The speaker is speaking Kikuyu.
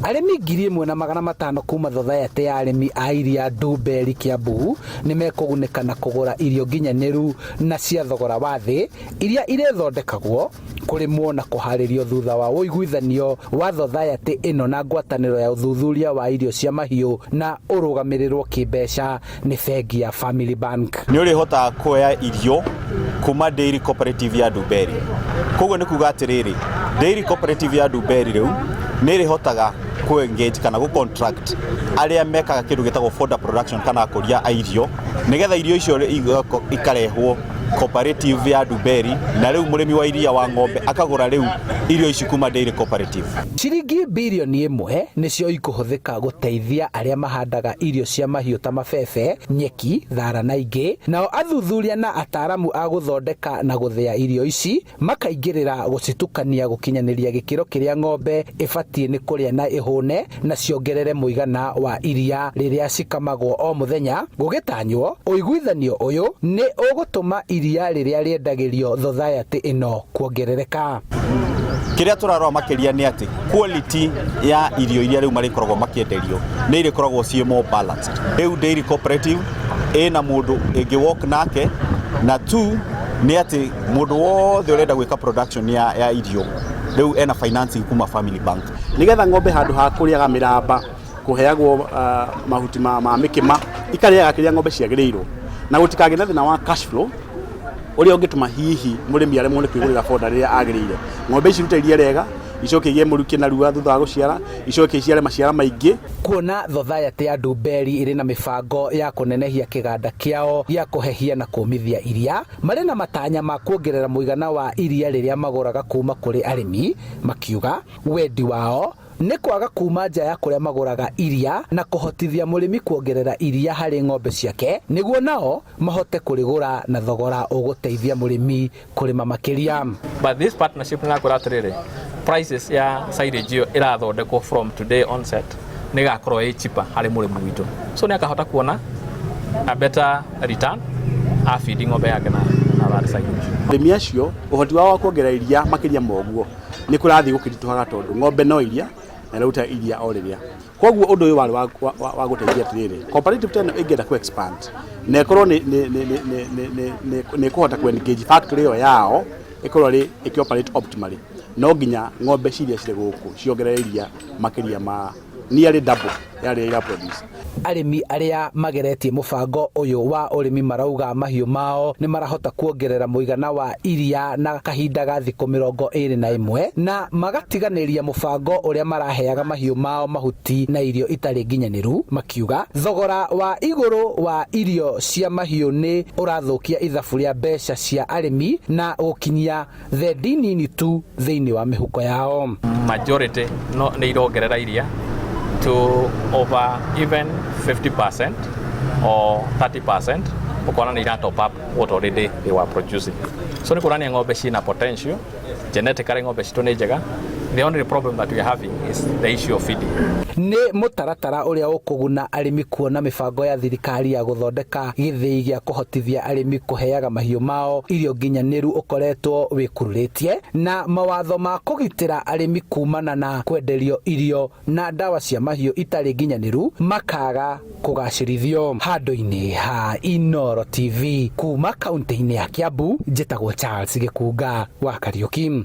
Arĩmi 1,500 kuma Thothaitĩ ya arĩmi a iria Ndumberi Kiambu nĩ mekũgunĩka na kũgũra irio nginyanĩru na cia thogora wa thĩ iria irĩthondekagwo, kũrĩmwo na kũharĩrio thutha wa ũiguithanio wa thothaitĩ ĩno na ngwatanĩro ya ũthuthuria wa irio cia mahiũ na ũrũgamĩrĩrwo kĩmbeca nĩ bengi ya Family Bank. Nĩ ũrĩhotaga kuoya irio kuma Dairy Cooperative ya Ndumberi. Koguo nĩ kuga atĩrĩrĩ, Dairy Cooperative ya Ndumberi rĩu nĩ ĩrĩhotaga kũ engage kana gũ contract arĩa mekaga kĩndũ gĩtagwo fodder production kana akũria a irio nĩgetha irio icio ikarehwo cooperative ya Ndumberi na rĩu mũrĩmi wa iria wa ng'ombe akagũra rĩu irio ici kuma Dairy Cooperative. Ciringi birioni 1 nĩcio ikũhũthĩka gũteithia arĩa mahandaga irio cia mahiũ ta mabebe, nyeki, thara na ingĩ. Nao athuthuria na ataaramu a gũthondeka na gũthĩa irio ici makaingĩrĩra gũcitukania gũkinyanĩria gĩkĩro kĩrĩa ng'ombe ĩbatiĩ nĩ kũrĩa na ĩhũne na ciongerere mũigana wa iria rĩrĩa cikamagwo o mũthenya. Gũgĩtanywo ũiguithanio ũyũ nĩ ũgũtũma iria rĩrĩa rĩendagĩrio thothaitĩ ĩno kuongerereka. Kĩrĩa tũrarora makĩria nĩ atĩ quality ya irio iria rĩu marĩkoragwo makĩenderio nĩ irĩkoragwo ciĩ more balanced. Rĩu Dairy Cooperative ĩna mũndũ ĩngĩ work nake, na two nĩ atĩ mũndũ wothe ũrenda gwĩka production ya irio rĩu ena financing kuma Family Bank. Nĩgetha ng'ombe handũ ha kũrĩaga mĩramba, kũheagwo mahuti ma mĩkĩma, ikarĩaga kĩrĩa ng'ombe ciagĩrĩirwo, na gũtikagĩe na thĩna wa cash flow ũrĩa ũngĩtũma hihi mũrĩmi aremwo nĩ kwĩgũrĩra fodder rĩrĩa agĩrĩire. Ng'ombe ici irute iria rĩega, icoke igĩe mũrukĩ narua thutha wa gũciara, icoke iciare maciara maingĩ. Kuona Thothaitĩ ya Ndumberi ĩrĩ na mĩbango ya kũnenehia kĩganda kĩao gĩa kũhehia na kũmithia iria, marĩ na matanya ma kuongerera mũigana wa iria rĩrĩa magũraga kuma kũrĩ arĩmi, makiuga wendi wao nĩ kwaga kuma nja ya kũrĩa magũraga iria na kũhotithia mũrĩmi kuongerera iria harĩ ng'ombe ciake nĩguo nao mahote kũrĩgũra na thogora ũgũteithia mũrĩmi kũrĩma makĩria. But this partnership nĩ nakwĩra atĩrĩrĩ, prices ya silage ĩyo ĩrathondekwo from today onset nĩ ĩgakorwo ĩ cheaper harĩ mũrĩmi witũ, so nĩ akahota kuona a better return afeed ng'ombe yake na that silage. Arĩmi acio ũhoti wao wa kuongerera iria makĩria ma ũguo nĩ kũrathiĩ gũkĩritũhaga, tondũ ng'ombe no iria na ĩraruta iria o rĩrĩa. Koguo ũndũ ũyũ warĩ wa gũteithia atĩrĩrĩ, cooperative ta ĩno ĩngĩenda ku expand na ĩkorwo nĩ ĩkũhota ku engage factory ĩyo yao ĩkorwo ĩrĩ ĩkĩ operate optimally, no nginya ng'ombe ciria cirĩ gũkũ ciongerere iria makĩria ma nearly double ya rĩrĩa ira produce. Arĩmi arĩa mageretie mũbango ũyũ wa ũrĩmi marauga mahiũ mao nĩ marahota kuongerera mũigana wa iria na kahinda ga thikũ 21 na magatiganĩria mũbango ũrĩa maraheaga mahiũ mao mahuti na irio itarĩ nginyanĩru, makiuga thogora wa igũrũ wa irio cia mahiũ nĩ ũrathũkia ithabu rĩa mbeca cia arĩmi na gũkinyia thendi nini tu thĩinĩ wa mĩhuko yao. Majority no nĩ irongerera iria to over even 50% or 30%, ũkona nĩ ira top up what already they were producing. So nĩ kuonania ng'ombe ciĩna potential genetically, ng'ombe citũ nĩ njega. The only problem that we are having is the issue of feeding. Nĩ mũtaratara ũrĩa ũkũguna arĩmi kuona mĩbango ya thirikari ya gũthondeka gĩthĩi gĩa kũhotithia arĩmi kũheaga mahiũ mao irio nginyanĩru ũkoretwo wĩkururĩtie na mawatho ma kũgitĩra arĩmi kumana na kwenderio irio na ndawa cia mahiũ itarĩ nginyanĩru makaga kũgacĩrithio. Handũ-inĩ ha Inoro TV kuma kaunti-inĩ ya Kiambu, njĩtagwo Charles Gĩkunga wa Kariũki.